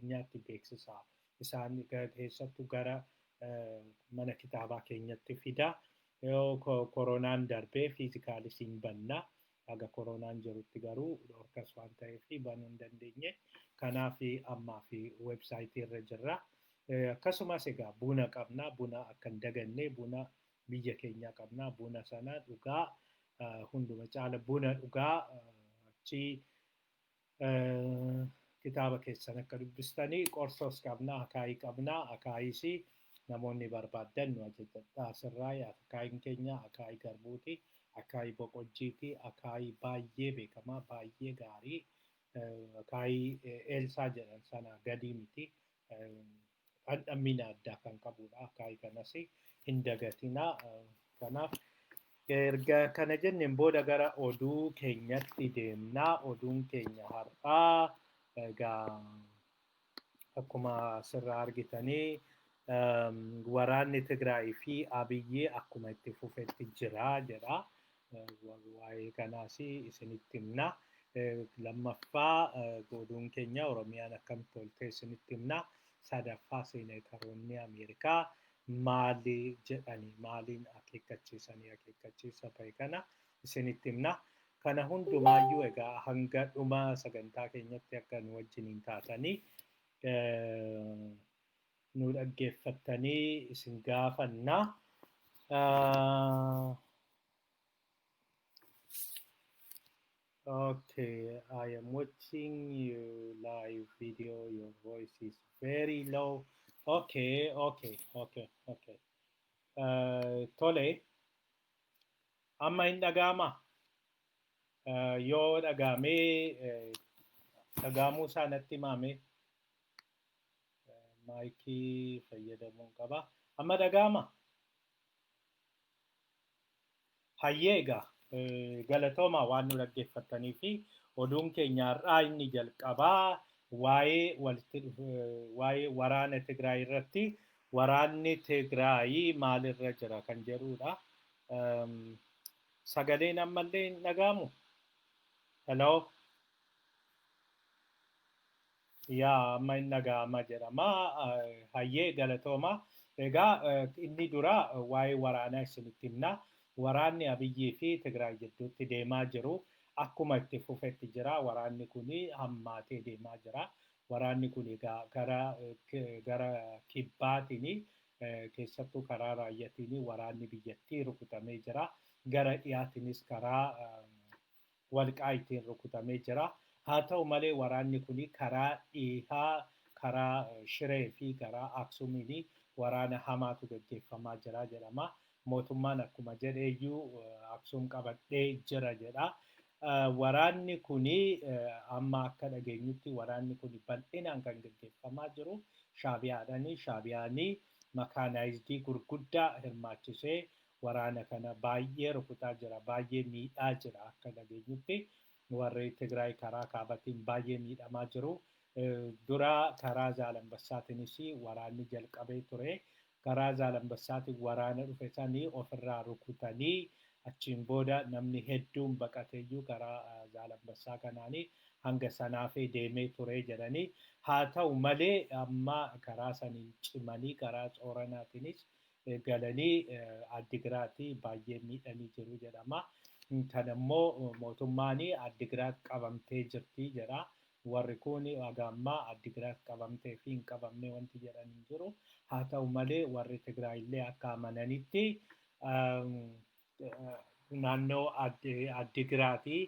addunyaatti beeksisaa. Isaan keessattuu gara mana kitaabaa keenyatti fida. Yoo koronaan darbee physically hin banna. Haga koronaan jirutti garuu dhorkas waan ta'eef banuu hin dandeenye. Kanaaf ammaa fi website irra jirra. Akkasumas egaa buna qabna. Buna akka hin daganne buna biyya keenyaa qabna. Buna sana dhugaa, hunduma caala buna dhugaa achi kitaaba keessan akka dubbistanii. Qorsoos qabna, akaayii qabna. Akaayiis namoonni barbaaddan nu ajajadha. Asirraa akaayiin keenya akaayii garbuuti, akaayii boqojjiiti, akaayii baay'ee beekamaa, baay'ee gaarii, akaayii Eelsaa jedhan sana gadii miti. Dhandhammina addaa kan qabudha. Akaayii kanas hin dagatinaa. Kanaaf erga kana jenneen booda gara oduu keenyatti deemnaa. Oduun keenya har'aa egaa akkuma asirraa argitanii waraanni Tigraay fi Abiyyi akkuma itti fufetti jira jedha. Waa'ee kanaas isinitti himna. Lammaffaa oduun keenya Oromiyaan akkamitti toltee isinitti himna. Sadaffaa seeneetaroonni Ameerikaa maali jedhanii, maaliin akeekkachiisanii akeekkachiisa ta'e kana isinitti himna. Kana hundumaayyuu egaa hanga dhuma sagantaa keenyatti akka nu wajjiniin taatanii nu dhaggeeffattanii isin gaafanna. Okay, I am watching you live video. Your voice is very low. Okay. Tole, amma hin dhaga'ama? Yoo dhaga'amee, dhaga'amuu isaa natti himame. Maayikii fayyadamuun qaba. Amma dhaga'ama? Hayyee, egaa galatooma waan nu dhaggeeffattanii fi oduun keenya har'aa inni jalqabaa waa'ee walitti waa'ee waraana Tigraay irratti, waraanni Tigraay maalirra jira kan jedhudha. Sagaleen ammallee hin dhaga'amu? Hello? Yaa, amma hin dhaga'ama jedhama. Hayyee, galatooma. Egaa inni dura waa'ee waraanaa isinitti himna. Waraanni Abiyyii fi Tigraay gidduutti deemaa jiru akkuma itti fufetti jira. Waraanni kun hammaatee deemaa jira. Waraanni kun egaa gara kibbaatiin, keessattuu karaa raayyaatiin waraanni biyyattii rukutamee jira. Gara dhiyaatiinis karaa Walqaayitiin rukutamee jira. Haa ta'u malee waraanni kun karaa dhihaa, karaa Shiree fi karaa Aksuumiin waraana hamaatu gaggeeffamaa jira jedhama. Mootummaan akkuma jedheeyyuu Aksuum qabadhee jira jedha. Waraanni kuni amma akka dhageenyutti waraanni kuni bal'inaan kan gaggeeffamaa jiru Shaabiyaadhaani. Shaabiyaanii mechanized gurguddaa hirmaachisee waraana kana baay'ee rukutaa jira, baay'ee miidhaa jira akka dhageenyutti. Warri Tigraay karaa kaabatiin baay'ee miidhamaa jiru. Dura karaa Zaalambasaatiinis waraanni jalqabee ture. Karaa Zaalambassaatiin waraana dhufe sanii ofirraa rukutanii achiin booda namni hedduun baqateeyyuu karaa Zaalambassaa kanaanii hanga sanaafee deemee ture jedhanii. Haa ta'u malee amma karaa saniin cimanii karaa Tsooranaatiinis galanii Addigiraatii baay'ee miidhanii jiru jedhama. Kan immoo mootummaan Addigiraat qabamtee jirti jedha. Warri kun haga ammaa Addigiraat qabamtee fi hin qabamne wanti jedhan hin jiru. Haa ta'u malee warri Tigraay illee akka amananitti naannoo Addigiraatii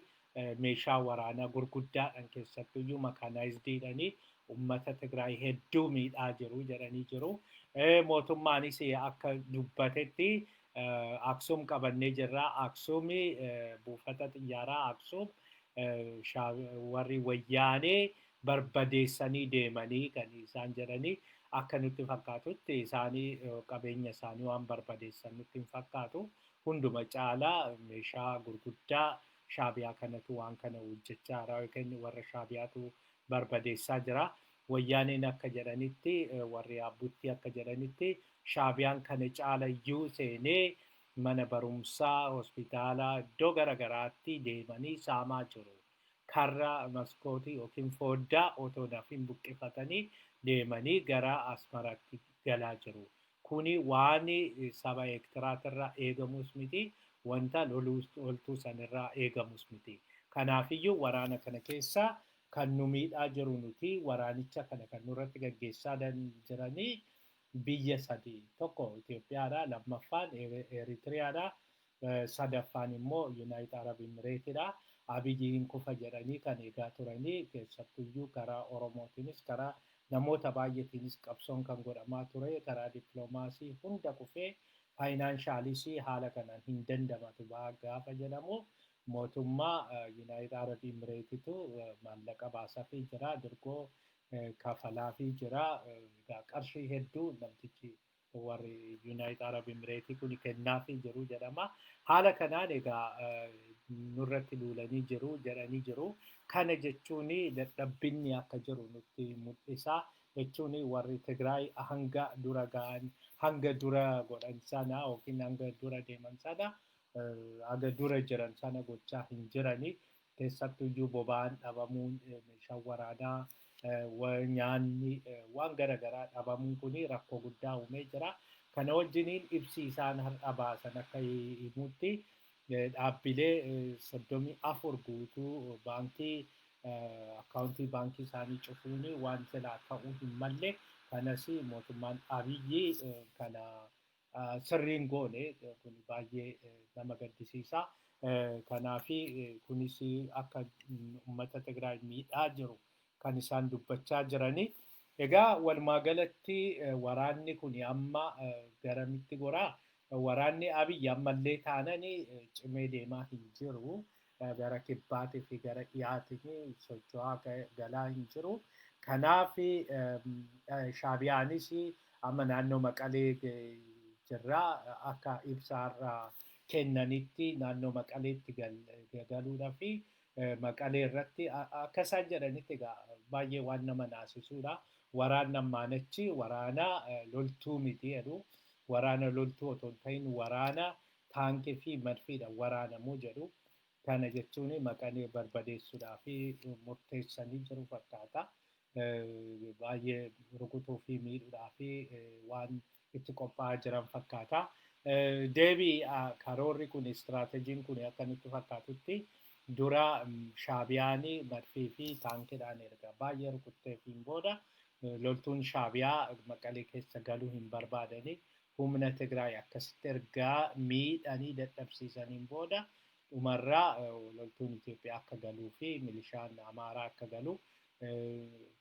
meeshaa waraanaa gurguddaadhaan, keessattuyyuu mechanizediidhaanii uummata Tigraay hedduu miidhaa jiru jedhanii jiru. Mootummaanis akka dubbatetti Aksuum qabannee jirra. Aksuumi buufata xiyyaaraa Aksuum warri wayyaanee barbadeessanii deemanii kan isaan jedhanii. Akka nutti fakkaatutti isaanii qabeenya isaanii waan barbadeessan nutti hin fakkaatu. Hunduma caalaa meeshaa gurguddaa Shaabiyaa kanatu waan kana hojjechaa jira yookiin warra Shaabiyaatu barbadeessaa jira. Wayyaaneen akka jedhanitti, warri Abbutti akka jedhanitti, Shaabiyaan kana caala iyyuu seenee mana barumsaa, hospitaala, iddoo garaagaraatti deemanii saamaa jiru. Karra maskootii yookiin foddaa otoo naaf hin buqqifatanii deemanii gara Asmaraatti galaa jiru. Kuni waan saba Eertiraatirraa eegamus miti, wanta loltuu sanirraa eegamus miti. Kanaafiyyuu waraana kana keessa kan nu miidhaa jiru nuti waraanicha kana kan nurratti gaggeessaa jiranii biyya sadi. Tokko Itoophiyaadha, lammaffaan Eritiriyaadha, sadaffaan immoo Yuunaayit Arab Imireetidha. Abiyyiin kufa jedhanii kan eegaa turanii, keessattuyyuu karaa Oromootiinis karaa namoota baay'eetiinis qabsoon kan godhamaa ture, karaa dippiloomaasii hunda kufee financialis haala kanaan hin dandamatu gaafa jedhamu, mootummaa Yuunaayit Arab Imireetitu maallaqa baasafii jira, dirgoo kafalaafii jira, qarshii hedduu namtichi warri Yuunaayit Arab Imireetii kun kennaafii jiru jedhama. Haala kanaan egaa nurratti duulanii jiru jedhanii jiru. Kana jechuun dadhabbinni akka jiru nutti mul'isa. Jechuun warri Tigraay hanga dura ga'an, hanga dura godhan sana yookiin hanga dura deeman sana, hanga dura jiran sana gochaa hin jirani. Keessattuyyuu boba'aan dhabamuun, meeshaan waraanaa, nyaanni, waan garaagaraa dhabamuun kun rakkoo guddaa uumee jira. Kana wajjiniin ibsi isaan har'a baasan akka himutti dhaabbilee 34 guutuu baankii, akkaawuntii baankii isaanii cufuun waan silaa ta'uu hin malle. Kanas mootummaan Abiyyi kana sirriin goone, kun baay'ee nama gaddisiisa. Kanaafi kunis akka uummata Tigraay miidhaa jiru kan isaan dubbachaa jirani. Egaa walumaa galatti waraanni kun amma garamitti goraa? Waraanni Abiyyi ammallee taananii cimee deemaa hin jiru. Gara kibbaatii fi gara dhiyaatiin socho'aa galaa hin jiru. Kanaaf Shaabiyaanis amma naannoo Maqalee jirra, akka ibsaarraa kennanitti naannoo Maqaleetti galuudhaa fi Maqalee irratti akka isaan jedhanitti, egaa baay'ee waan nama naasisuudha. Waraanni ammaan achi waraana loltuu miti jedhu. Waraana loltuu otoo hin ta'in waraana taankii fi madfiidhaan waraanamuu jedhu. Kana jechuun Maqalee barbadeessuudhaa fi murteessanii jiru fakkaata. Baay'ee rukutuu fi miidhuudhaa fi waan itti qophaa'aa jiran fakkaata. Deebii karoorri kun, istiraatejiin kun akka nutti fakkaatutti, dura Shaabiyaan madfii fi taankiidhaan erga baay'ee rukutteefiin booda, loltuun Shaabiyaa Maqalee keessa galuu hin barbaadanii, humna Tigraay akkasitti ergaa miidhanii dadhabsiisaniin booda, dhumarraa loltuun Itoophiyaa akka galuu fi milishaan Amaaraa akka galu,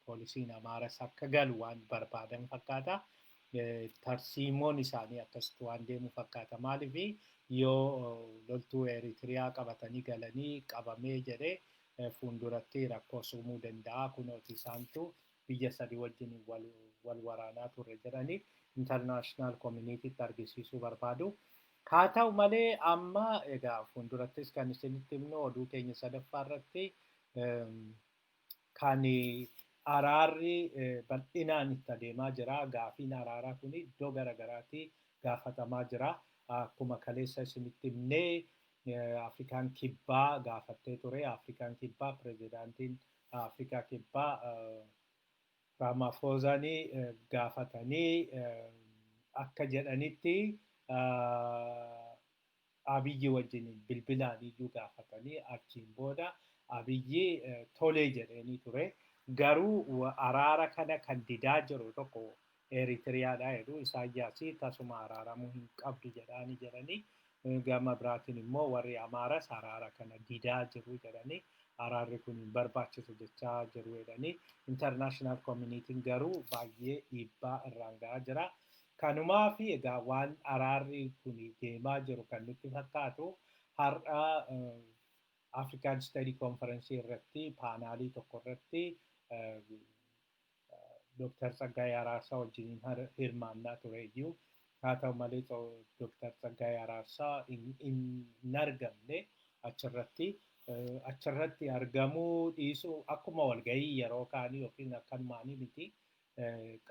poolisiin Amaaras akka galu waan barbaadan fakkaata. Tarsiimoon isaanii akkasitti waan deemu fakkaata. Maaliif yoo loltuu Eritiriyaa qabatanii galanii qabamee jedhee fuulduratti rakkoo uumuu danda'a. Kunooti isaantu biyya sadi wajjin wal waraanaa turre jedhanii international communitytti argisiisuu barbaadu. Haa ta'u malee amma egaa fuuldurattis kan isinitti himnu oduu keenya sadaffaa irratti kan araarri bal'inaan itti adeemaa jira. Gaafiin araaraa kun iddoo garaagaraatti gaafatamaa jira. Akkuma kaleessa isinitti himnee Afrikaan Kibbaa gaafattee ture. Afrikaan Kibbaa, pirezidaantiin Afrikaa Kibbaa Ramaphosaanii gaafatanii, akka jedhanitti Abiyyi wajjin bilbilaan iyyuu gaafatanii, achiin booda Abiyyi tolee jedheenii ture. Garuu araara kana kan didaa jiru tokko Eritiriyaadha jedhu. Isaayyaas tasuma araaramuu hin qabdu jedhaanii jedhanii, gama biraatiin immoo warri Amaaras araara kana didaa jiru jedhanii, araarri kun hin barbaachisu jechaa jiru jedhanii, international communityn garuu baay'ee dhiibbaa irraan gahaa jira. Kanumaa fi egaa waan araarri kun deemaa jiru kan nutti fakkaatu, har'a African Study Conference irratti panelii tokko irratti Dr. Tsaggaayee Araarsaa wajjin hirmaannaa ture iyyuu, haa ta'u malee Dr. Tsaggaayee Araarsaa hin argamne achirratti. Achirratti argamuu dhiisuu akkuma walgahii yeroo kaanii yookiin akkanumaanii miti,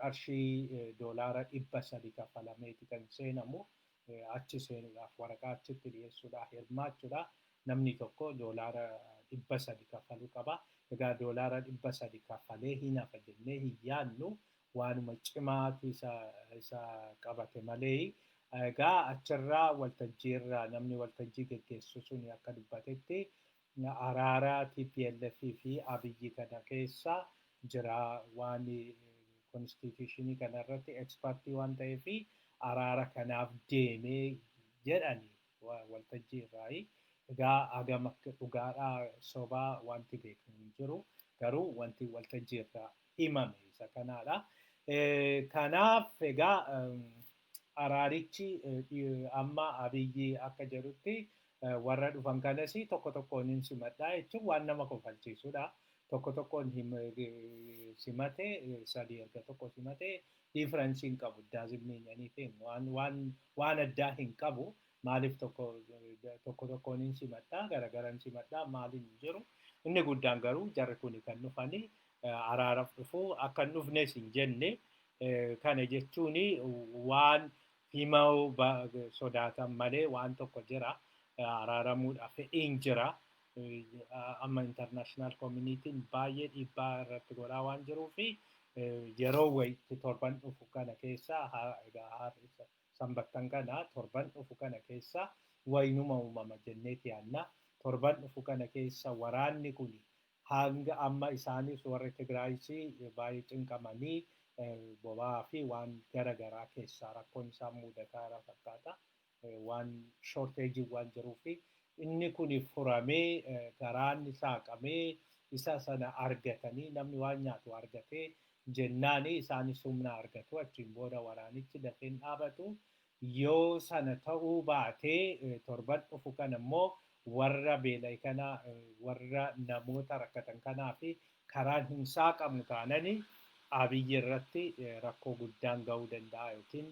qarshii $300 kaffalameeti kan seenamu. Achi seenuudhaaf, waraqaa achitti dhiyeessuudhaaf, hirmaachuudhaaf namni tokko doolaara $300 kaffaluu qaba. Egaa $300 kaffalee hin hafa jennee hin yaadnu, waanuma cimaatu isa qabate malee. Egaa achirraa waltajjiirraa namni waltajjii geggeessu sun akka dubbatetti araara TPLF fi Abiyyi kana keessa jira, waan constitutionii kana irratti expertii waan ta'eef araara kanaaf deemee jedhani waltajjii irraayi. Egaa hagam akka dhugaadhaa sobaa wanti beeknu hin jiru, garuu wanti waltajjii irraa himame isa kanaadha. Kanaaf egaa araarichi amma Abiyyi akka jedhutti warra dhufan kanas tokko tokkoon hin simadhaa jechuun waan nama kofalchiisudha. Tokko tokkoon simate, sadii erga tokko simate difference hin qabu. Doesn't mean anything. Waan addaa hin qabu. Maaliif tokko tokko tokkoon hin simadhaa, garagaran simadhaa, maaliin hin jiru. Inni guddaan garuu jarri kun kan dhufanii araaraaf dhufu akka hin dhufnes hin jenne. Kana jechuun waan himuu sodaatan malee waan tokko jira. Araaramuudhaaf fedhiin jira. Amma international communityn baay'ee dhiibbaa irratti godhaa waan jiruufi yeroo wayitti torban dhufu kana keessa, egaa sanbattan kana, torban dhufu kana keessa wayinuma uumama jenneeti yaadna. Torban dhufu kana keessa waraanni kun hanga amma isaanis warri Tigraayis baay'ee cinqamanii boba'aa fi waan gara garaa keessaa rakkoon isaan mudataa jira fakkaata. Waan shortageiin waan jiruufi inni kun furamee, karaan saaqamee, isa sana argatanii, namni waan nyaatu argatee jennaani isaanis humna argatu, achiin booda waraanichi dafeen dhaabatu. Yoo sana ta'uu baatee torban dhufu kana immoo warra beela'e kana, warra namoota rakkatan kanaa fi karaan hin saaqamu taanani Abiyyi irratti rakkoo guddaan ga'uu danda'a yookiin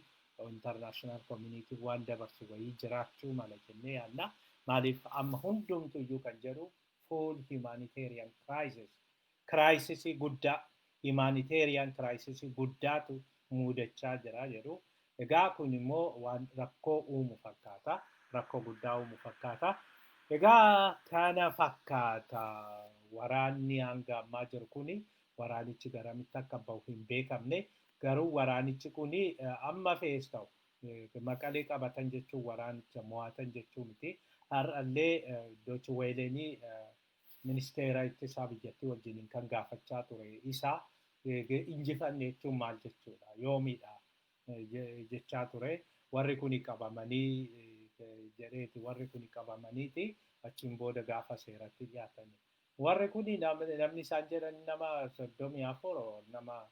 international community waan dabarsu wayii jiraachuu mala jennee yaadna. Maaliif amma hundumtu iyyuu kan jedhu full humanitarian crisis. Crisisii guddaa, humanitarian crisis guddaatu mudachaa jira jedhu. Egaa kun immoo waan rakkoo uumu fakkaata. Rakkoo guddaa uumu fakkaata. Egaa kana fakkaata waraanni hanga ammaa jiru kuni. Waraanichi garamitti akka bahu hin beekamne, garuu waraanichi kuni amma fe'es ta'u Maqalee qabatan jechuun waraanicha mo'atan jechuu miti. Har'allee Deutsche Wellenii ministeera ittisaa biyyattii wajjiniin kan gaafachaa ture isaa, injifanne jechuun maal jechuudha, yoomidha jechaa ture. Warri kuni qabamanii jedheeti, warri kuni qabamaniiti achiin booda gaafa seeratti dhiyaatani. Warri kuni namni isaan jedhan nama 34, nama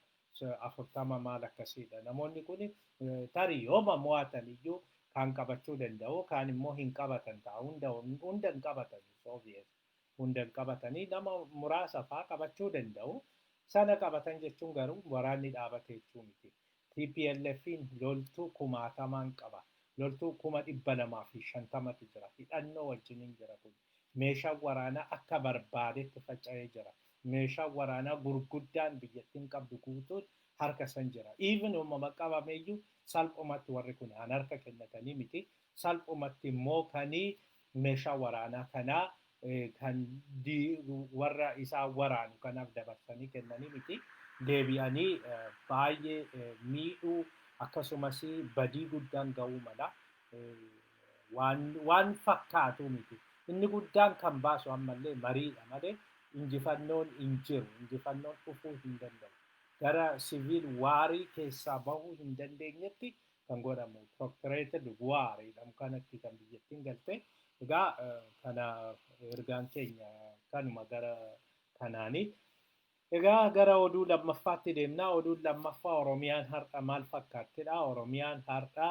40 maal akkasiidha. Namoonni kuni tarii yooma mo'atan iyyuu kaan qabachuu danda'u, kaan immoo hin qabatan ta'a. Hunda hin qabatan, obvious. Hunda hin qabatanii, nama muraasa fa'aa qabachuu danda'u. Sana qabatan jechuun garuu waraanni dhaabate jechuu miti. TPLFin loltuu kumaatamaan qaba. Loltuu 250,000tu jira. Hidhannoo wajjiniin jira kun. Meeshaan waraanaa akka barbaadetti faca'ee jira. Meeshaan waraanaa gurguddaan biyyattiin qabdu guutuun harka san jira. Even uumama qabameeyyuu salphumatti warri kun an harka kennatanii miti. Salphumatti immoo kanii meeshaa waraanaa kanaa kan warra isaan waraanu kanaaf dabarsanii kennanii miti. Deebi'anii baay'ee miidhuu akkasumas badii guddaan ga'uu mala. Waan fakkaatu miti. Inni guddaan kan baasu ammallee mariidha malee injifannoon hin jiru. Injifannoon dhufuu hin danda'u. Gara civil warii keessaa bahuu hin dandeenyetti kan godhamu protracted war jedhamu kanatti kan biyyattiin galte. Egaa kana ergaan keenya kanuma gara kanaani. Egaa gara oduu lammaffaatti deemna. Oduun lammaffaa Oromiyaan har'a maal fakkaattidha? Oromiyaan har'a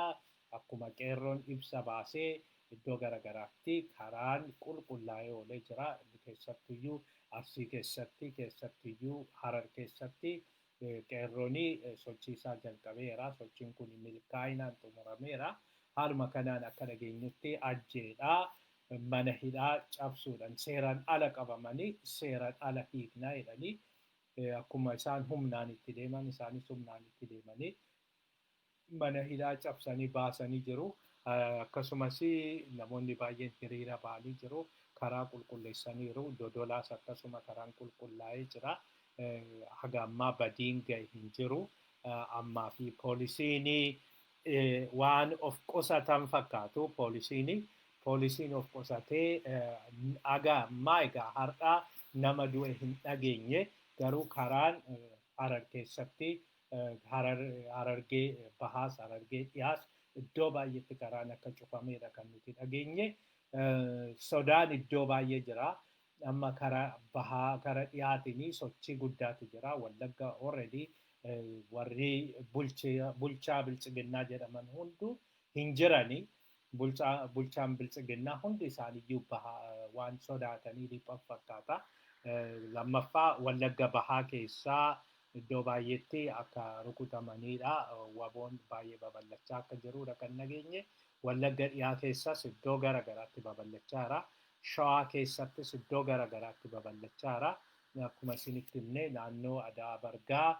akkuma qeerroon ibsa baasee iddoo garaagaraatti karaan qulqullaa'ee oolee jira. Keessattuyyuu Arsii keessatti, keessattuyyuu Harar keessatti qeerroon sochii isaa jalqabeera. Sochiin kun milkaa'inaan xumurameera. Haaluma kanaan akka dhageenyutti ajjeedhaa mana hidhaa cabsuudhaan seeraan ala qabamanii seeraan ala hiiknaa jedhanii, akkuma isaan humnaan itti deeman isaanis humnaan itti deemanii mana hidhaa cabsanii baasanii jiru. Akkasumas namoonni baay'een hiriira ba'anii jiru. Karaa qulqulleessaniiru. Dodolaas akkasuma karaan qulqullaa'ee jira. Haga ammaa badiin ga'e hin jiru. Ammaa fi poolisiin waan of qusatan fakkaatu poolisiin. Poolisiin of qusatee haga ammaa, egaa har'aa nama du'e hin dhageenye, garuu karaan Harar keessatti, Harargee Bahaas, Harargee Dhiyaas, iddoo baay'eetti karaan akka cufameedha kan nuti dhageenye. Sodaan iddoo baay'ee jira. Amma karaa bahaa, kara dhiyaatiin sochii guddaatu jira. Wallagga already warri bulchaa Biltsiginnaa jedhaman hundu hin jirani. Bulchaan Biltsiginnaa hundi isaaniiyyuu bahaa waan sodaatanii dhiphan fakkaata. Lammaffaa, Wallagga Bahaa keessaa iddoo baay'eetti akka rukutamanidha. WBOn baay'ee babal'achaa akka jirudha kan nageenye. Wallagga Dhiyaa keessas iddoo gara garaatti babal'achaa jira. Shawaa keessattis iddoo gara garaatti babal'achaa jira. Akkuma isinitti himne, naannoo Adaa Bargaa,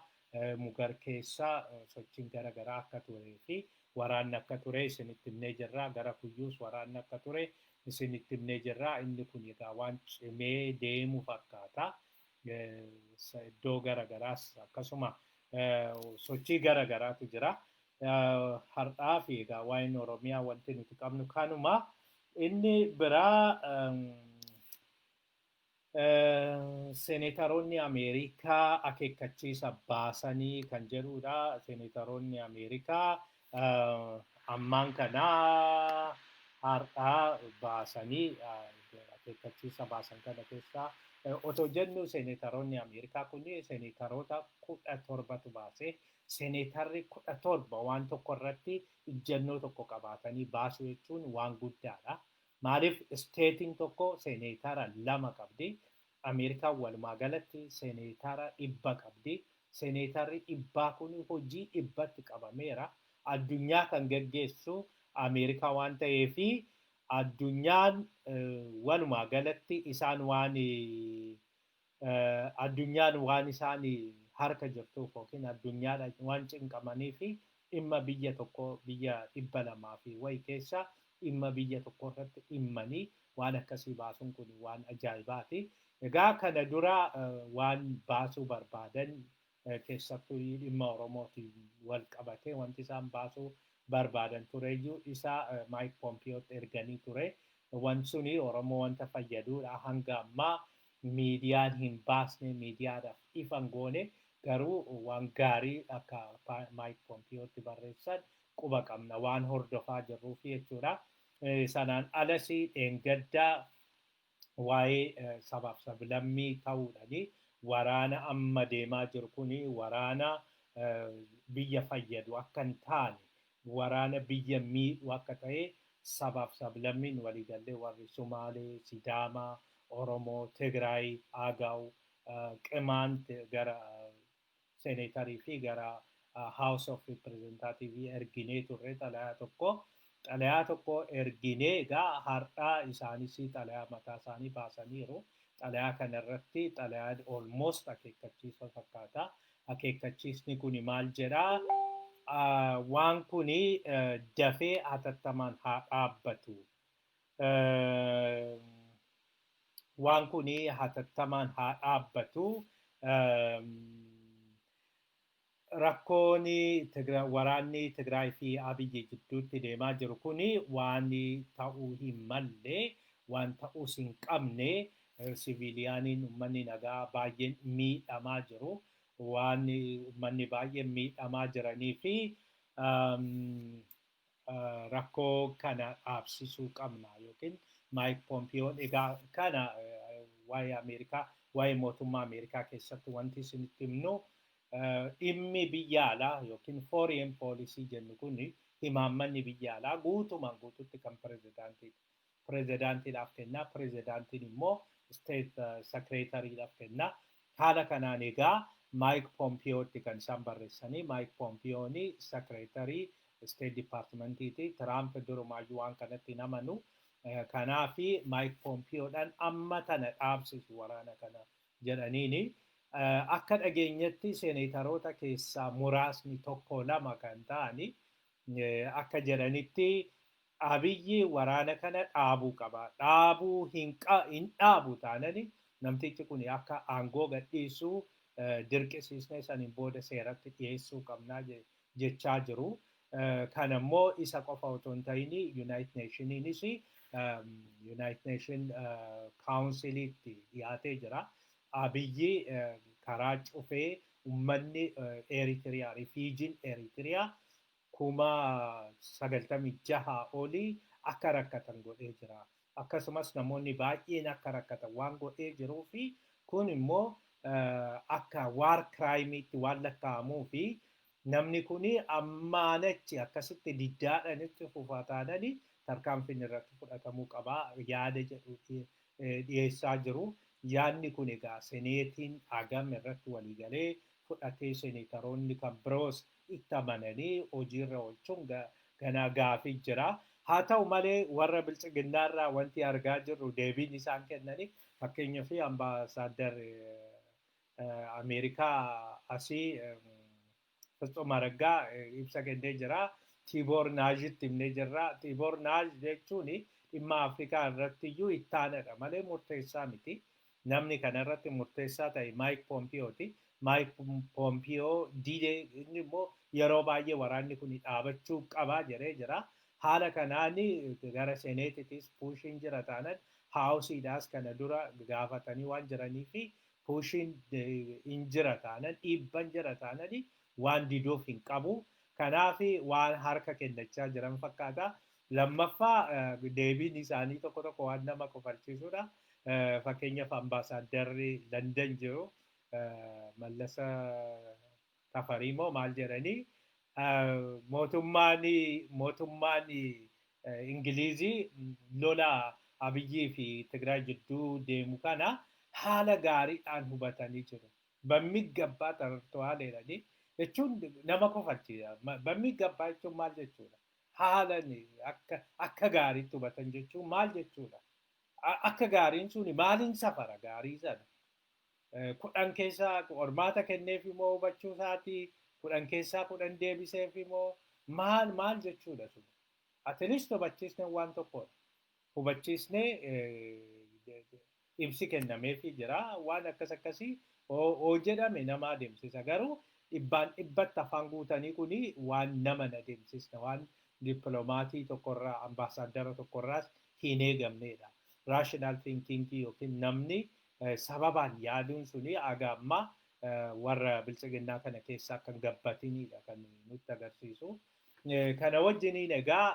Mugar keessa sochiin gara garaa akka turee fi waraanni akka ture isinitti himnee jirra. Gara Kuyyuus waraanni akka ture isinitti himnee jirra. Inni kun egaa waan cimee deemu fakkaata. Iddoo gara garaas akkasuma sochii gara garaatu jira. Har'aa fi egaa waa'een Oromiyaa wanti nuti qabnu kanuma. Inni biraa, seeneetaroonni Ameerikaa akeekkachiisa baasanii kan jedhudha. Seeneetaroonni Ameerikaa ammaan kanaa har'aa baasanii akeekkachiisa baasan kana keessaa otoo jennu, seeneetaroonni Ameerikaa kun seeneetaroota 17tu baase. Seeneetarri 17 waan tokko irratti ijjannoo tokko qabaatanii baasuu jechuun waan guddaadha. Maaliif, isteetiin tokko seeneetara lama qabdi. Ameerikaan walumaa galatti seeneetara 100 qabdi. Seeneetarri 100 kun hojii 100tti qabameera. Addunyaa kan geggeessu Ameerikaa waan ta'eefi, addunyaan walumaa galatti isaan waan addunyaan waan isaan harka jirtuuf yookiin addunyaadha waan cinqamanii fi dhimma biyya tokko, biyya 200 fi wayi keessa dhimma biyya tokko irratti dhimmanii waan akkasii baasuun kun waan ajaa'ibaati. Egaa kana dura waan baasuu barbaadan, keessattuu dhimma Oromootiin wal qabatee wanti isaan baasuu barbaadan tureyyuu, isa Maayik Pompiyootti erganii ture. Wanti suni Oromoo wanta fayyaduudha. Hanga ammaa miidiyaan hin baasne, miidiyaadhaaf ifa hin goone, garuu waan gaarii akka Maayik Pompiyootti barreessan quba qabna, waan hordofaa jirruuf jechuudha. Sanaan alas dheengaddaa waa'ee sabaaf sablammii ta'uudhani waraana amma deemaa jiru kuni waraana biyya fayyadu akka hin taane, waraana biyya miidhu akka ta'e, sabaaf sablammiin waliigallee warri Sumaalee, Sidaamaa, Oromoo, Tigraay, Agaw, Qimaant gara seeneetarii fi gara House of Representative erginee turre xalayaa tokko. Xalayaa tokko erginee, egaa har'aa isaanis xalayaa mataa isaanii baasaniiru. Xalayaa kanarratti xalayaan almost akeekkachiisa fakkaata. Akeekkachiisni kun maal jedhaa? Waan kuni dafee hatattamaan haa dhaabbatu. Waan kuni hatattamaan haa dhaabbatu. Rakkoon waraanni Tigraay fi Abiyyi gidduutti deemaa jiru kuni waan ta'uu hin malle, waan ta'uus hin qabne, siviiliyaaniin, uummanni nagaa baay'een miidhamaa jiru. Waan uummanni baay'een miidhamaa jiranii fi rakkoo kana dhaabsisuu qabna yookiin Maayik Pompiyoon egaa kana waa'ee Ameerikaa, waa'ee mootummaa Ameerikaa keessatti wanti isinitti himnu, dhimmi biyya alaa yookiin foreign policy jennu kun, imaammanni biyya alaa guutumaan guututti kan pirezidaantiidha. Pirezidaantiidhaaf kennaa, pirezidaantiin immoo state secretaryidhaaf kennaa. Haala kanaan egaa Maayik Pompiyootti kan isaan barreessanii, Maayik Pompiyooni secretary State Departmentiiti. Tiraamp durumaayyuu waan kanatti hin amanu. Kanaafi Maayik Pompiyoodhaan amma tana dhaabsisu waraana kana jedhaniini. Akka dhageenyetti seeneetaroota keessaa muraasni, tokko lama kan ta'ani, akka jedhanitti Abiyyi waraana kana dhaabuu qaba. Dhaabuu hin dhaabu taanani namtichi kun akka aangoo gadhiisuu dirqisiisnee saniin booda seeratti dhiyeessuu qabnaa jechaa jiru. Kan ammoo isa qofa otoo hin ta'in United Nationiinis United Nation Counciliitti dhiyaatee jira. Abiyyi karaa cufee uummanni Eritiriyaa, rifiijiin Eritiriyaa 96,000 olii akka rakkatan godhee jira. Akkasumas namoonni baay'een akka rakkatan waan godhee jiruu fi kun immoo akka war crimeiitti waan lakkaa'amuu fi namni kun ammaanachi akkasitti diddaadhanitti fufaa taanani tarkaanfiin irratti fudhatamuu qabaa yaada jedhu dhiyeessaa jiru. Yaadni kun egaa seneetiin hagam irratti waliigalee fudhatee seneetaroonni kan biroos itti amananii hojiirra oolchuun ganaa gaafii jira. Haa ta'u malee warra bilchiginnaarraa wanti argaa jirru deebiin isaan kennanii fakkeenyaaf ambaasaaddar Ameerikaa asii Fitsum Araggaa ibsa kennee jira. Tiiboor Naajitti himnee jirra. Tiiboor Naaj jechuun dhimma Afrikaa irratti iyyuu ittaanadha malee murteessaa miti. Namni kanarratti murteessaa ta'e Maayik Poompiyooti. Maayik Poompiyoo didee inni immoo yeroo baay'ee waraanni kun dhaabachuu qabaa jedhee jira. Haala kanaan gara seneetitis pushiin jira taanan haawusiidhaas kana dura gaafatanii waan jiranii fi pushiin hin jira taanan dhiibban jira taanan waan diduuf hin qabu. Kanaaf waan harka kennachaa jiran fakkaata. Lammaffaa deebiin isaanii tokko tokko waan nama kofalchiisudha. Fakkeenyaaf ambaasaadarri London jiru Mallasa Tafarii moo maal jedhanii mootummaan Ingilizii lola Abiyyii fi Tigraay jidduu deemu kana haala gaariidhaan hubatanii jiru. Bammigabbaa tarto'aa jedhanii jechuun nama kofalchiisa. Bammigabbaa jechuun maal jechuudha? Haala akka gaariitti hubatan jechuun maal jechuudha? Akka gaariin suni maaliin safara gaarii sana? 10 keessaa qormaata kenneef immoo hubachuu isaatii 10 keessaa 10 deebiseef immoo maal jechuudha sun? At least hubachiisnee waan tokkodha. Hubachiisnee ibsi kennameefii jira. Waan akkas akkasii oo jedhame nama adeemsisa. Garuu dhibbaan dhibbatti afaan guutanii kuni waan nama na adeemsisne waan dippiloomatii tokkorraa ambaasaaddara tokkorraas hin eegamnedha. Rational thinking yookiin namni sababaan yaaduun suni aga ammaa warra bilchiginnaa kana keessa akka hin gabbatinidha kan nutti agarsiisu. Kana wajjiniin egaa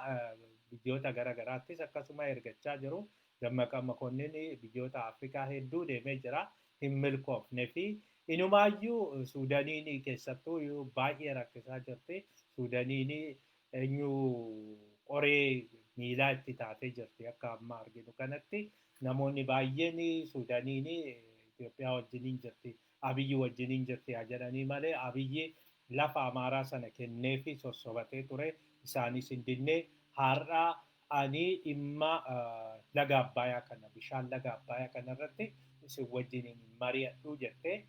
biyyoota garaagaraattis akkasuma ergachaa jiru. Dammaqa Makonnin biyyoota Afrikaa hedduu deemee jira. Hin milkoofne fi inumaayyuu Suudaniin keessattuu baay'ee rakkisaa jirti. Suudaniin eenyu qoree miilaa itti taatee jirti akka amma arginu kanatti. Namoonni baay'een Suudaniin Itoophiyaa wajjiniin jirti, Abiyyi wajjiniin jirti haa jedhanii malee Abiyyi lafa Amaaraa sana kennee fi sossobatee ture isaanis hin dinne. Har'a ani dhimma laga Abbayaa kana bishaan laga Abbayaa kana irratti isin wajjiniin mari'adhu jettee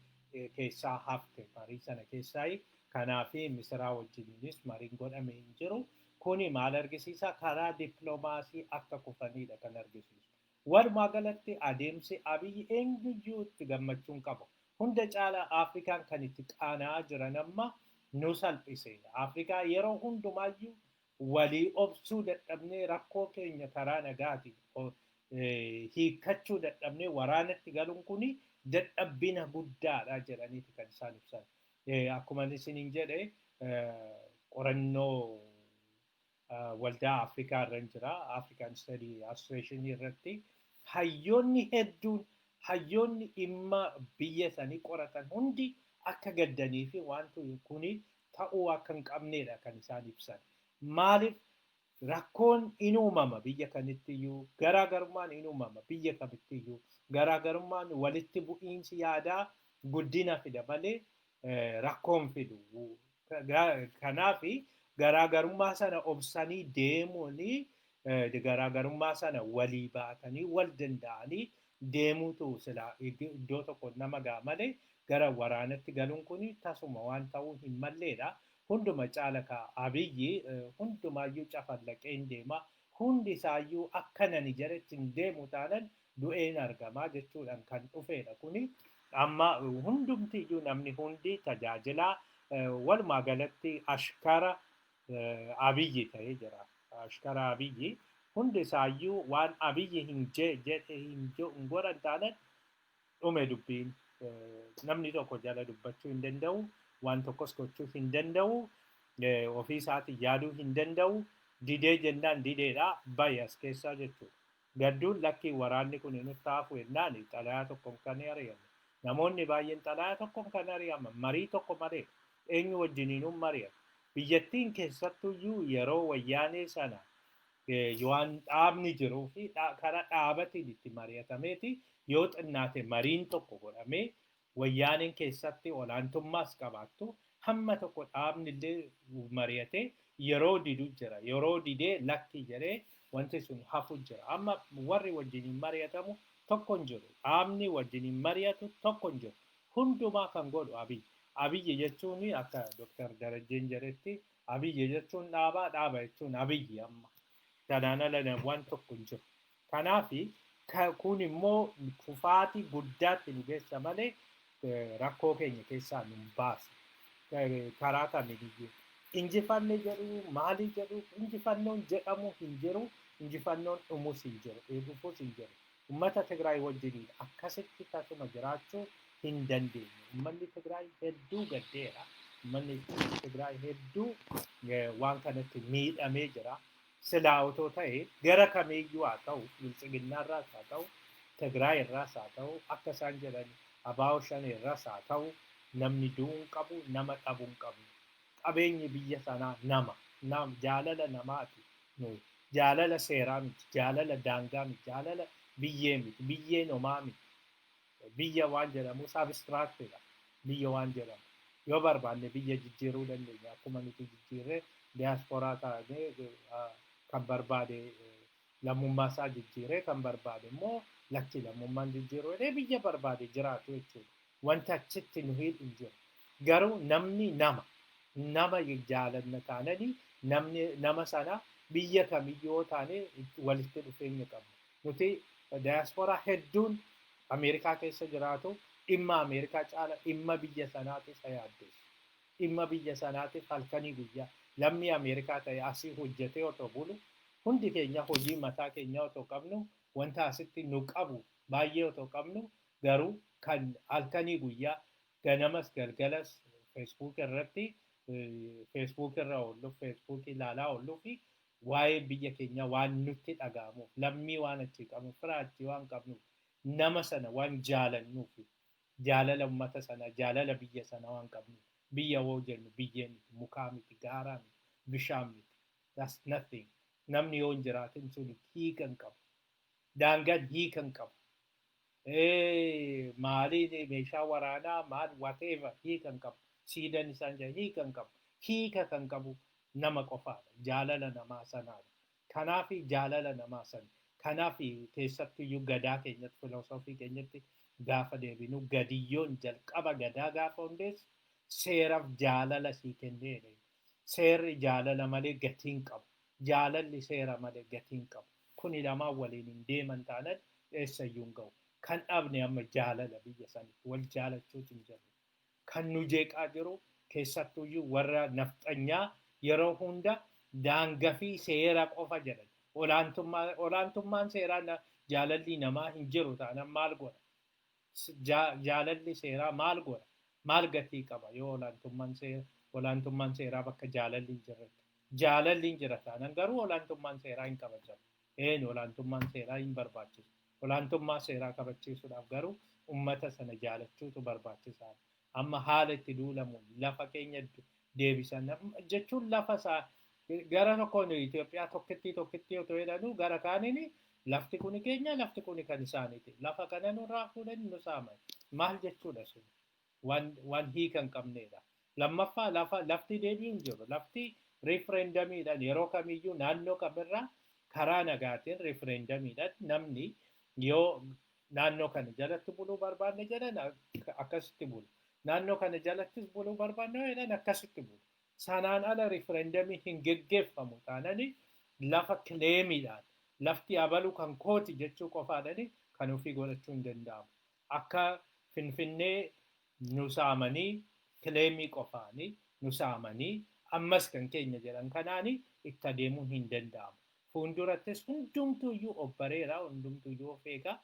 keessaa hafte marii sana keessaa. Kanaaf Misiraa wajjiniinis mariin godhame hin jiru. Kuni maal argisiisa? Karaa dippiloomaasii akka kufanidha kan argisiisu. Walumaa galatti adeemsi Abiyyi eenyuyyuu itti gammachuun qabu. Hunda caalaa Afrikaan kan itti qaana'aa jiran amma nu salphise. Afrikaa yeroo hundumaayyuu walii obsuu dadhabnee rakkoo keenya karaa nagaatiin hiikkachuu dadhabnee waraanatti galuun kuni dadhabbina guddaadha jedhaniiti kan isaan ibsan. Akkuma isiniin jedhe qorannoo waldaa Afrikaa irra jira. African Study Association irratti hayyoonni hedduun hayyoonni dhimma biyya sanii qoratan hundi akka gaddanii fi wanti kuni ta'uu akka hin qabnedha kan isaan ibsan. Maaliif rakkoon in uumama biyya kamittiyyuu garaagarummaan in uumama biyya kamittiyyuu garaagarummaan walitti bu'iinsi yaadaa guddina fida malee rakkoon fidu. Kanaaf garaagarummaa sana obsanii deemuun garaagarummaa sana walii baatanii wal danda'anii deemuutu sila iddoo tokko nama ga'a malee gara waraanatti galuun kun tasuma waan ta'uu hin malleedha. Hunduma caala ka Abiyyi hundumaayyuu cafallaqee hin deema. Hundi isaayyuu akka nani jedhetti hin deemu taanan du'een argamaa jechuudhaan kan dhufedha kuni. Amma hundumtiyyuu namni hundi tajaajilaa, walumaa galatti ashkara Abiyyi ta'ee jira. Ashkara Abiyyi, hundi isaayyuu waan Abiyyi hin jedhe hin godhan taanan dhume dubbiin. Namni tokko jala dubbachuu hin danda'u, waan tokkos gochuu hin danda'u, ofii isaatiin yaaduu hin danda'u. Didee jennaan dideedha, bayi as keessaa jechuudha. Gadduun lakkii waraanni kun nutti hafu jennaan xalayaa tokkoon kan ari'ame. Namoonni baay'een xalayaa tokkoon kan ari'aman marii tokko malee, eenyu wajjiniinuu mari'atu. Biyyattiin keessattuyyuu yeroo Wayyaanee sana waan dhaabni jiruu fi karaa dhaabatiin itti mari'atameeti, yoo xinnaate mariin tokko godhamee, Wayyaaneen keessatti olaantummaas qabaattu hamma tokko dhaabni illee mari'atee yeroo didu jira. Yeroo didee lakki jedhee wanti sun hafu jira. Amma warri wajjiniin mari'atamu tokko hin jiru. Dhaabni wajjiniin mari'atu tokko hin jiru. Hundumaa kan godhu Abiyyi. Abiyyi jechuun, akka Dr. Darajjeen jedhetti, Abiyyi jechuun dhaabaa, dhaaba jechuun Abiyyi amma. Kanaan ala waan tokko hin jiru. Kanaafi kun immoo kufaatii guddaatti nu geessa malee rakkoo keenya keessaa nu hin baasu. Karaa kamiiyyuu. Injifanne jedhu, maalii jedhu, injifannoon jedhamu hin jiru, injifannoon dhumus hin jiru, dhufus hin jiru. Uummata Tigraay wajjiniin akkasitti tasuma jiraachuu hin dandeenye. Uummanni Tigraay hedduu gaddeera. Uummanni Tigraay hedduu waan kanatti miidhamee jira. Silaa otoo ta'e gara kamiiyyuu haa ta'u, Biltsiginnaarraas haa ta'u, Tigraay irraas haa ta'u, akka isaan jedhan Abaa'oo Shan irraas haa ta'u, namni du'uu hin qabu, nama dhabuu hin qabu. Qabeenyi biyya sanaa nama, jaalala namaati. Jaalala seeraa miti, jaalala daangaa miti, jaalala biyyee miti, biyyeen homaa miti. Biyya waan jedhamus abstractidha. Biyya waan jedhamu. Yoo barbaanne biyya jijjiiruu dandeenya. Akkuma nuti jijjiirree diyaasporaa taanee, kan barbaade lammummaa isaa jijjiiree, kan barbaade immoo lakki lammummaan jijjiiruu jedhee biyya barbaade jiraatu jechuudha. Wanta achitti nu hidhu hin jiru. Garuu namni nama. Nama jaalanna taananii namni nama sana biyya kamiyyuu yoo taane walitti dhufeenya qabna. Nuti diyaasporaa hedduun Ameerikaa keessa jiraatu dhimma Ameerikaa caala dhimma biyya sanaatiif isa yaaddeessu. Dhimma biyya sanaatiif halkanii guyyaa lammii Ameerikaa ta'e asii hojjetee otoo bulu, hundi keenya hojii mataa keenyaa otoo qabnu, wanta asitti nu qabu baay'ee otoo qabnu, garuu kan halkanii guyyaa ganamas galgalas Facebook irratti, Facebook irra oollu, Facebook ilaalaa oolluu fi waa'ee biyya keenyaa waan nutti dhaga'amuuf, lammii waan achii qabnu, fira achii waan qabnuuf, nama sana waan jaalannuuf, jaalala uummata sana, jaalala biyya sana waan qabnuuf. Biyya woo jennu biyyee miti, mukaa miti, gaaraa miti, bishaan miti. That's nothing. Namni yoo hin jiraatin sun hiika hin qabu. Daangaan hiika hin qabu. Maaliin meeshaa waraanaa maal whatever hiika hin qabu. Siidan isaan jedhan hiika hin qabu. Hiika kan qabu nama qofaadha. Jaalala namaa sanaadha. Kanaaf jaalala namaa sana. Kanaaf keessattuyyuu gadaa keenyatti, filosoofii keenyatti gaafa deebinu, gadiyyoon jalqaba gadaa gaafa hundeessu seeraaf jaalala sii kenneedha. Seerri jaalala malee gatii hin qabu. Jaalalli seera malee gatii hin qabu. Kuni lamaan waliin hin deeman taanan eessayyuu hin ga'u. Kan dhabne amma jaalala biyya sanitti wal jaalachuutu hin jiru. Kan nu jeeqaa jiru keessattuyyuu warra nafxanyaa yeroo hunda daangaa fi seera qofa jedhan. Olaantummaan seeraa jaalalli namaa hin jiru taanaan maal godha? Jaalalli seeraa maal godha? Maal gatii qaba yoo olaantummaan seeraa bakka jaalalli hin jirretti? Jaalalli hin jira taanaan garuu olaantummaan seeraa hin kabajamu. Een, olaantummaan seeraa hin barbaachisu. Olaantummaa seeraa kabachiisuudhaaf garuu ummata sana jaalachuutu barbaachisaadha. Amma haala itti duulamu, lafa keenya deebisan jechuun, lafa isaa gara tokkoon Itoophiyaa tokkittii tokkittii otoo jedhanuu, gara kaaniin lafti kuni keenya, lafti kuni kan isaaniiti. Lafa kana nurraa fuudhanii nu saaman. Maal jechuudha sun? Waan hiika hin qabnedha. Lammaffaa, lafa lafti deebi'u hin jiru. Lafti referendumiidhaan yeroo kamiyyuu naannoo kamirraa karaa nagaatiin referendumiidhaan namni yoo naannoo kana jalatti buluu barbaanne jedhan akkasitti bulu. Naannoo kana jalattis buluu barbaanne jedhan akkasitti bulu. Sanaan ala referendumii hin geggeeffamu taanani Lafa claimiidhaan lafti abaluu kan kooti jechuu qofaadhaan kan ofii godhachuu hin danda'amu. Akka Finfinnee nu saamanii claimii qofaanii nu saamanii ammas kan keenya jedhan kanaani itti adeemuun hin danda'amu. Fuuldurattis hundumtuyyuu of bareera, hundumtuyyuu of eega.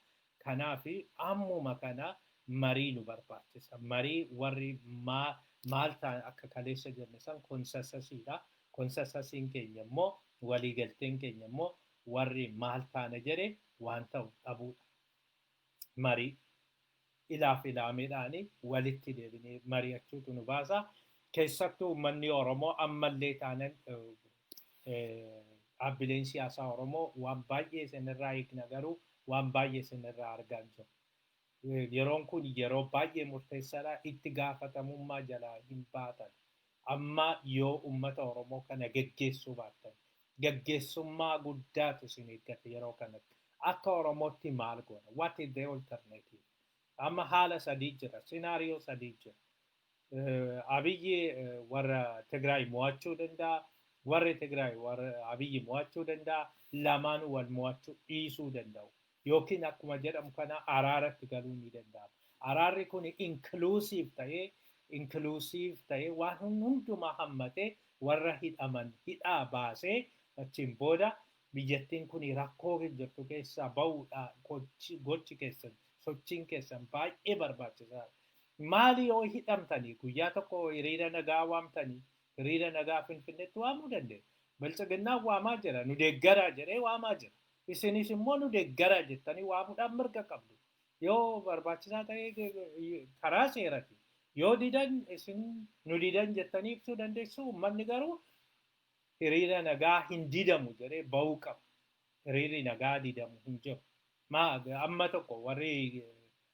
Kanaaf ammuma kana marii nu barbaachisa. Marii warri maal ta'an akka kaleessa jenne san consensusiidha. Consensusiin keenya immoo, waliigalteen keenya immoo, warri maal taana jedhe waan ta'u dhabuudha. Marii ilaaf ilaameedhaan walitti deebinee mari'achuutu nu baasa. Keessattuu uummanni Oromoo ammallee taanan, dhaabbileen siyaasaa Oromoo, waan baay'ee isinirraa eegna, garuu waan baay'ee isinirraa argaa hin jiru. Yeroon kun yeroo baay'ee murteessaadha. Itti gaafatamummaa jalaa hin baatan. Amma yoo uummata Oromoo kana geggeessuu baattan, geggeessummaa guddaatu isin eeggata yeroo kanatti. Akka Oromootti maal goona? What is the alternative? Amma haala sadii jira. Scenario sadii jira. Abiyyi warra Tigraay mo'achuu danda'a. Warri Tigraay warra Abiyyi mo'achuu danda'a. Lamaanuu wal mo'achuu dhiisuu danda'u. Yookiin akkuma jedhamu kana araaratti galuu ni danda'ama. Araarri kun inclusive ta'ee waan hundumaa hammatee, warra hidhaman hidhaa baasee, achiin booda biyyattiin kun rakkoo jirtu keessaa bahuudha. Gochi keessan, sochiin keessan baay'ee barbaachisaadha. Maali yoo hidhamtanii guyyaa tokko hiriira nagaa waamtanii, hiriira nagaa Finfinneetti waamuu dandeenya. Biltsiginnaan waamaa jira, nu deeggaraa jedhee waamaa jira. Isinis immoo nu deeggaraa jettanii waamuudhaan mirga qabdu. Yoo barbaachisaa ta'e karaa seerati. Yoo didan, isin nu didan jettanii ibsuu dandeessu. Uummanni garuu hiriira nagaa hin didamu jedhee bahuu qaba. Hiriirri nagaa didamu hin jiru. Amma tokko warri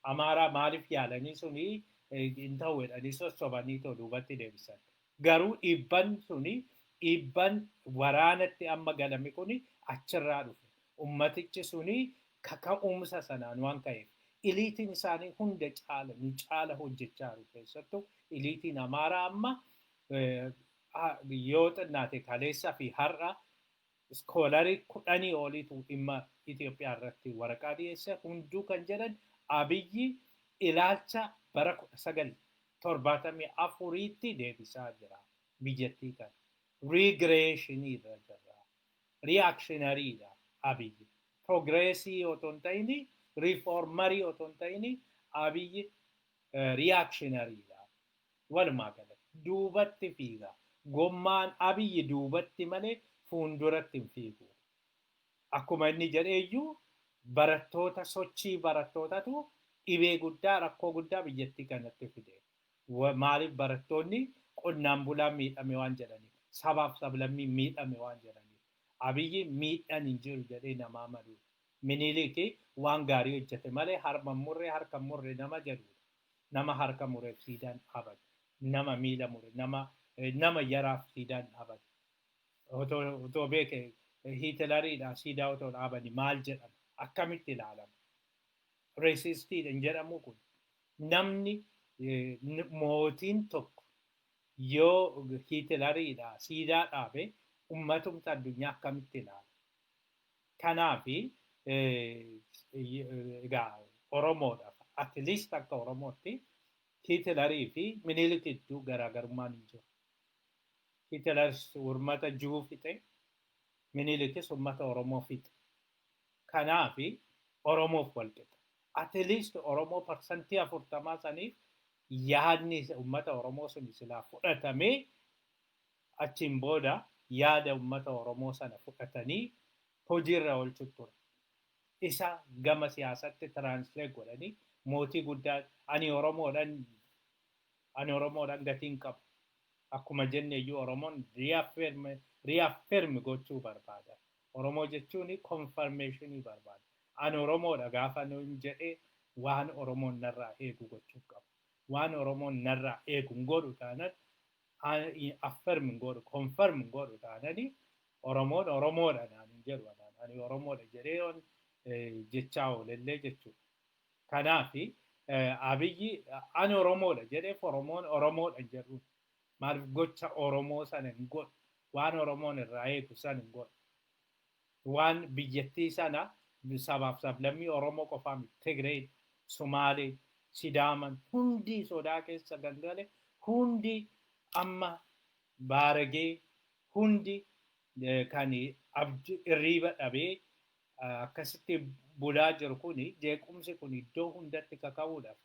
Amaaraa maaliif yaalanii suni hin ta'u jedhanii sossobanii too duubatti deebisan? Garuu dhiibban suni, dhiibban waraanatti amma galame kuni achirraa dhufe. Ummatichi suni kaka'umsa sanaan waan ka'eef. Eliteiin isaanii hunda caala nu caala hojjechaa jiru. Keessattuu eliteiin Amaaraa amma yoo xinnaate kaleessa fi har'a scholarii 10 oliitu dhimma Itoophiyaa irratti waraqaa dhiyeesse. Hunduu kan jedhan Abiyyi ilaalcha bara 1974tti deebisaa jira biyyattii kana. Regressionii irra jira. Reactionaryiidha Abiyyi. Progressii otoo hin ta'in, reformerii otoo hin ta'in, Abiyyi reactionaryiidha. Walumaa galatti duubatti fiiga. Gommaan Abiyyi duubatti malee fuulduratti hin fiigu. Akkuma inni jedheeyyuu, barattoota, sochii barattootatu dhibee guddaa, rakkoo guddaa biyyattii kanatti fide. Maaliif? Barattoonni qonnaan bulaa miidhame waan jedhaniif, sabaaf sablammii miidhame waan jedhaniif. Abiyyi miidhaan hin jiru jedhee namaa maluudha. Miniliiki waan gaarii hojjete malee harma murree, harka murre nama jedhudha. Nama harka mureef siidaan dhaabate. Nama miila mure, nama yaraaf siidaan dhaabate. Otoo beeke Hiitilariidha siidaa otoo dhaabani maal jedhama? Akkamitti ilaalama? Racistiidha hin jedhamu kun. Namni mootiin tokko yoo Hiitilariidha siidaa dhaabe, ummatumta addunyaa akkamitti ilaala? Kanaafi egaa Oromoodhaaf, at least akka Oromootti, Hiitilarii fi Minilik gidduu garaagarummaan hin jiru. Hiitilaris uummata Juu fixe, Minilikis uummata Oromoo fixe. Kanaafi Oromoof wal qixa. At least Oromoo 40% saniif yaadni uummata Oromoo sun silaa fudhatamee, achiin booda yaada uummata Oromoo sana fudhatanii hojiirra oolchu ture. Isa gama siyaasatti translate godhanii mootii guddaa ani Oromoodhaan gatiin qabu. Akkuma jenne iyyuu Oromoon reaffirm gochuu barbaada. Oromoo jechuun confirmationii barbaada. Ani Oromoodha gaafa nuun jedhee, waan Oromoon narraa eegu gochuu qaba. Waan Oromoon narraa eegu hin godhu taanaan, affirm hin godhu, confirm hin godhu taanani, Oromoon Oromoodha naan hin jedhu. Ani Oromoodha jedhee yoon jechaa oolellee jechuudha. Kanaafi Abiyyi ani Oromoodha jedheef Oromoon Oromoodha hin jedhu. Maaliif? Gocha Oromoo sana hin godhu. Waan Oromoon irraa eegu sana hin godhu. Waan biyyattii sana sabaaf sablammii Oromoo qofaa miti. Tigree, Sumaalee, Sidaaman hundi sodaa keessa gangale, hundi amma baaragee, hundi kan irriiba dhabee akkasitti bulaa jiru kuni, jeequmsi kun iddoo hundatti kaka'uudhaaf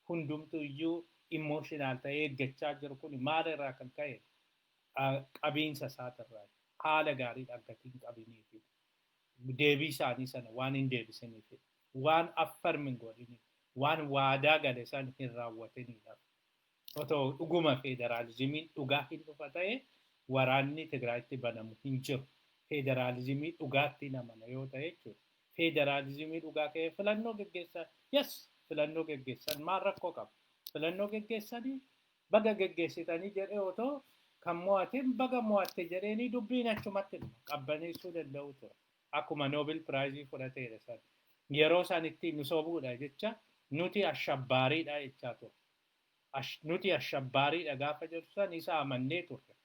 hundumtu iyyuu emotional ta'ee eeggachaa jiru kuni maalirraa kan ka'e? Qabiinsa isaatirraa, haala gaariidhaan gatii hin qabiniifi, deebii isaanii sana waan hin deebisiniif, waan affirm hin godhiniif, waan waadaa gale san hin raawwatiniidhaaf. Otoo dhuguma federaalizimiin dhugaa hin dhufa ta'e, waraanni Tigraayitti banamu hin jiru. Federaalizimii dhugaatti namana yoo ta'e jechuudha. Federaalizimii dhugaa ka'ee filannoo geggeessan, yes, filannoo geggeessan maal rakkoo qaba? Filannoo geggeessanii baga geggeessitanii jedhee, otoo kan mo'ateen baga mo'atte jedheeni dubbiin achumatti dhuma qabbaneessuu danda'u ture. Akkuma Nobel Prize fudhateedha san. Yeroo sanitti nu sobuudha jecha nuti ashabbaariidha jechaa ture. Nuti ashabbaariidha gaafa jedhu san isa amannee turre.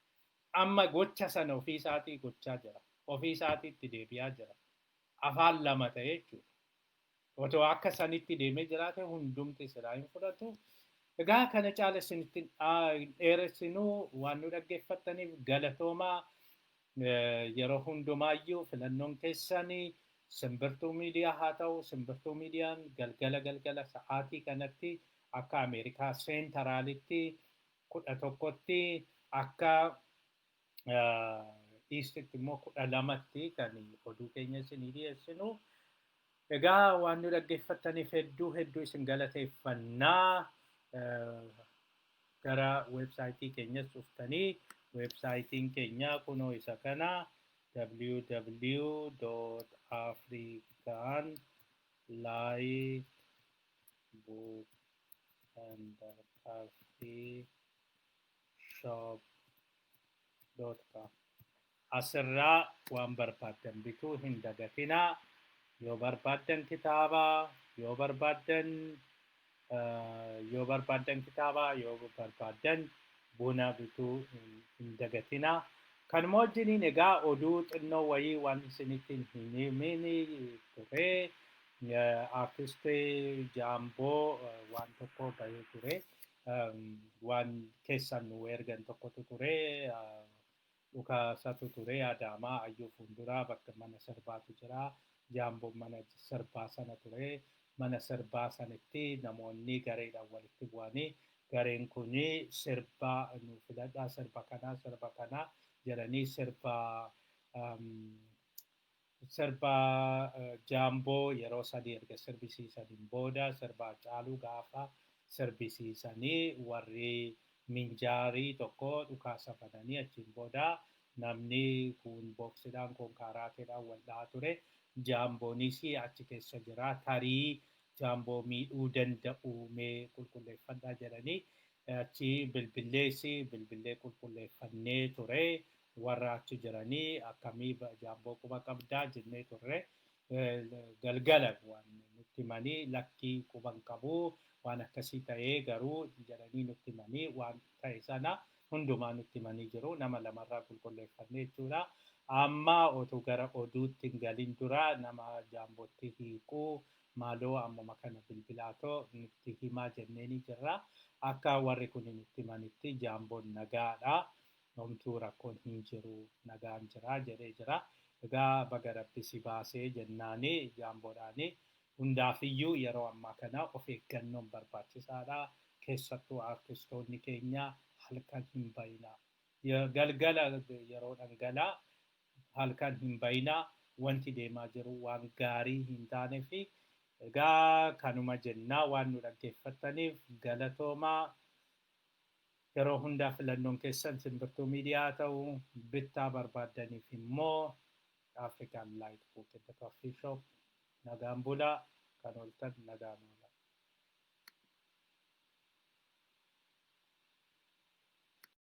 Amma gocha sana ofii isaatii gochaa jira. Ofii isaatii itti deebi'aa jira. Afaan lama ta'e jechuudha. Otoo akka sanitti deemee jiraate hundumti silaa hin fudhatu. Egaa kana caala isinitti hin dheeressinuu, waan nu dhaggeeffattaniif galatoomaa. Yeroo hundumaayyuu filannoon keessanii Simbirtuu Miidiyaa haa ta'u. Simbirtuu Miidiyaan galgala galgala sa'aatii kanatti akka Ameerikaa Centralitti 11tti, akka Eastitti immoo 12tti kan oduu keenya isinii dhiyeessinu. Egaa waan nu dhaggeeffattaniif hedduu hedduu isin galateeffannaa. Gara weebsaayitii keenyas dhuftanii, weebsaayitiin keenya kunoo isa kana, www.africanlightbookandcoffeeshop.com. Asirraa waan barbaaddan bituu hin dagatinaa. Yoo barbaaddan kitaaba, yoo barbaaddan kitaaba, yoo barbaaddan buna bituu hin dagatinaa. Kanuma wajjiniin egaa oduu xinnoo wayii waan isinitti hin himin ture. Artistii Jaamboo waan tokko bahee ture. Waan keessan nu ergan tokkotu ture. Dhukaasatu ture Adaamaa Ayyuu fuulduraa bakka mana sirbaatu jira. Jaamboon mana sirbaa sana ture. Mana sirbaa sanatti namoonni gareedhaan walitti bu'anii, gareen kuni sirba nu filadhaa, sirba kanaa, sirba kanaa jedhanii sirba Jaamboo yeroo 3 erga sirbisiisaniin booda, sirba Caaluu gaafa sirbisiisanii, warri minjaarii tokko dhukaasa bananii, achiin booda namni kun boksiidhaan, kun kaaraateedhaan wal dhahaa ture. Jaamboonis achi keessa jira. Tarii Jaamboo miidhuu danda'u, mee qulqulleeffadhaa jedhanii achi bilbillees bilbillee qulqulleeffannee ture. Warra achi jiranii akkamii Jaamboo quba qabdaa jennee turre. Galgala waan nutti himanii, lakkii, quban qabu, waan akkasii ta'ee garuu jedhanii nutti himanii, waan ta'e sana hundumaa nutti himanii jiru. Nama lamarraa qulqulleeffannee jechuudha. Amma otoo gara oduutti hin galin dura nama Jaambootti hiiquu maaloo ammuma kana bilbilaatoo nutti himaa jenneeni jirra. Akka warri kun nutti himanitti Jaamboon nagaadha. Homtuu rakkoon hin jiru, nagaan jira jedhee jira. Egaa baga Rabbi si baasee jennaani Jaamboodhaani. Hundaafiyyuu yeroo ammaa kana of eeggannoon barbaachisaadha. Keessattuu artistoonni keenya halkan hin bayinaa. Galgala yeroo dhangalaa halkan hin bayinaa, wanti deemaa jiru waan gaarii hin taane fi egaa kanuma jennaa, waan nu dhaggeeffattaniif galatoomaa. Yeroo hundaa filannoon keessan Simbirtuu Miidiyaa ta'u, bittaa barbaaddaniif immoo African Light Book and Coffee Shop. Nagaan bulaa, kan ooltan nagaan oola.